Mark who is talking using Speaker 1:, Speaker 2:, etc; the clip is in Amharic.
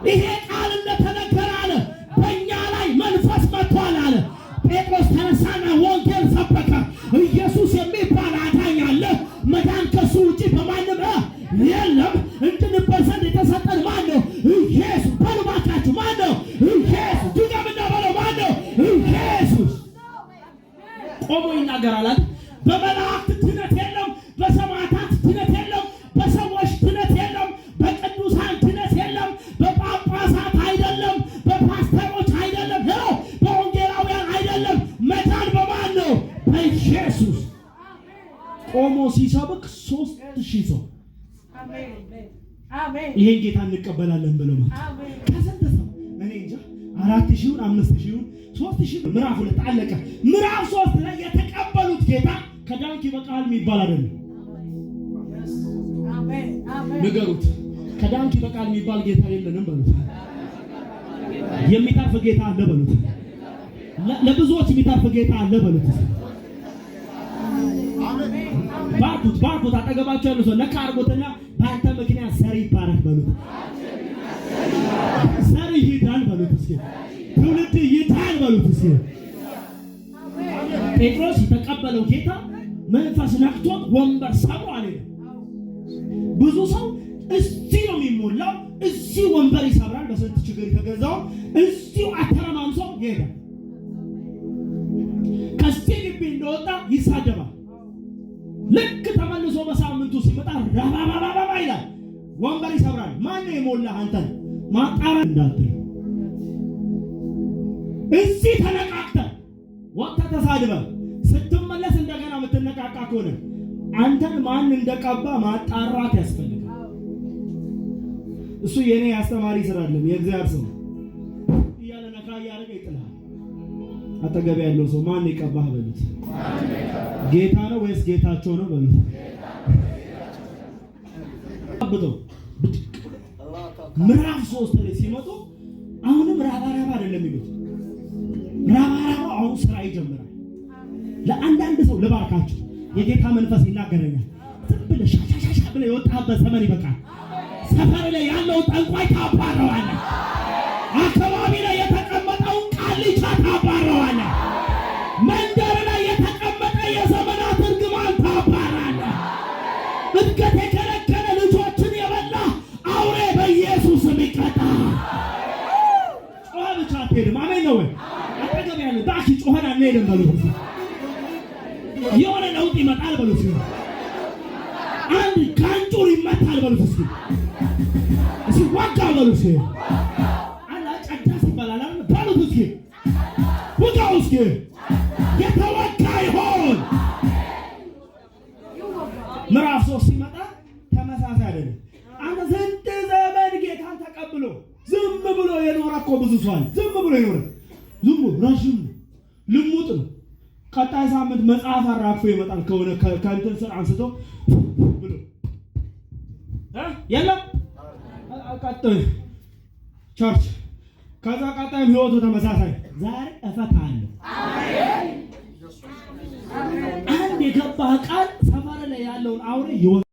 Speaker 1: ይሄ ቃል እንደተነገረ አለ በእኛ ላይ መንፈስ መጥቷል አለ። ጴጥሮስ ተነሳና ወንጌል ሰበከ። ኢየሱስ የሚባል አዳኝ አለ። መዳን ከሱ ውጪ በማንም የለም። እንድንበት ዘንድ የተሰጠን ማን ነው? ኢየሱስ። በሉ እባካችሁ፣ ማን ነው? ኢየሱስ። ድገምና በለው፣ ማን ነው? ኢየሱስ። ቆሞ ይናገራል አይደል? በመላእክት ድነት የለም፣ በሰማዕታት ድነት የለም፣ በሰዎች ድነት የለም፣ በቅዱሳን ድነት የለም፣ በጳጳሳት አይደለም፣ በፓስተሮች አይደለም፣ hello፣ በወንጌላውያን አይደለም። መዳን በማን ነው? በኢየሱስ። ቆሞ ሲሰብክ 3000 ሰው ይሄን ጌታ እንቀበላለን ብለው መጡ። ከስንት ሰው እኔ እንጃ፣ 4000ውን፣ 5000ውን፣ 3000። ምዕራፍ 2 አለቀ። ምዕራፍ 3 ላይ የተቀበሉት ጌታ ከዳንክ ይበቃል የሚባል አይደለም። ንገሩት፣ ከዳንክ ይበቃል የሚባል ጌታ የለንም በሉት። የሚተርፍ ጌታ አለ በሉት። ለብዙዎች የሚተርፍ ጌታ አለ በሉት። ባርኩት፣ ባርኩት። አጠገባቸው ያሉ ሰው ነካ አድርጎትና በአንተ ምክንያት ዘር ይባረክ በሉት። ዘር ይዳን በሉት። እስኪ ትውልድ ይዳን በሉት። እስኪ ጴጥሮስ የተቀበለው ጌታ መንፈስ ነክቶት ወንበር ሰብሮ አልሄደም። ብዙ ሰው እዚህ ነው የሚሞላው፣ እዚህ ወንበር ይሰብራል። በስንት ችግር የተገዛው እዚሁ አተረማምሶ ይሄዳል። ከዚህ ግቢ እንደወጣ ይሳደባል። ልክ ተመልሶ በሳምንቱ ሲመጣ ራባባባባ ይላል፣ ወንበር ይሰብራል። ማን ነው የሞላ? አንተን ማጣራ እንዳትል እዚህ ተነቃቅተህ ወጥተህ ተሳድበህ ስትመለስ እንደገና የምትነቃቃ ከሆነ አንተን ማን እንደቀባ ማጣራት ያስፈልጋል። እሱ የኔ አስተማሪ ስራ አይደለም፣ የእግዚአብሔር ሰው እያለ ነካ እያደረገ ይጥልሃል። አጠገብ ያለው ሰው ማን የቀባህ በሉት። ጌታ ነው ወይስ ጌታቸው ነው በሉት። አብተው ምዕራፍ 3 ላይ ሲመጡ አሁንም ራባ ራባ አይደለም የሚሉት። ራባ ራባ አሁን ስራ ይጀምራል። ለአንዳንድ ሰው ልባርካችሁ፣ የጌታ መንፈስ ይናገረኛል። ዝም ብለህ ሻሻሻሻ ብለህ የወጣበት ዘመን ይበቃል። ሰፈር ላይ ያለውን ጠንቋይ ታባረዋለህ። አካባቢ ላይ የተቀመጠውን ቃልቻ ታባረዋለህ። መንደር ላይ የተቀመጠ የዘመናት እርግማን ታባራለህ። እድገት የከለከለ፣ ልጆችን የበላ አውሬ በኢየሱስ ስም ይቀጣ። ጮኸ ብቻ አትሄድም። አሜን ነው ወይ? አጠገብ ያለ እባክህ ጮኸን አንሄድም በሉት። የሆነ ለውጥ ይመጣል በሉት። አንድ ካንጩር ይመታል በሉት። እስኪ እስኪ ወጋ በሉት። እስኪ አላ ጨዳስ ይባላል አይደል? በሉት እስኪ፣ ውጋው እስኪ፣ የተወጋ ይሆን። ምዕራፍ 3 ሲመጣ ተመሳሳይ አይደለም። አንተ ስንት ዘመን ጌታን ተቀብሎ ዝም ብሎ የኖረ እኮ ብዙ ሰው አለ። ዝም ብሎ የኖረ፣ ዝም ብሎ ረዥም ነው፣ ልሙጥ ነው። ቀጣይ ሳምንት መጽሐፍ አራግፎ ይመጣል። ከሆነ ከእንትን ስር አንስቶ ብሎ የለም ቀጣይ church፣ ከዛ ቀጣይም ህይወቱ ተመሳሳይ። ዛሬ እፈታለሁ። አንድ የገባህ ቃል ሰፈር ላይ ያለውን አውሬ ይወ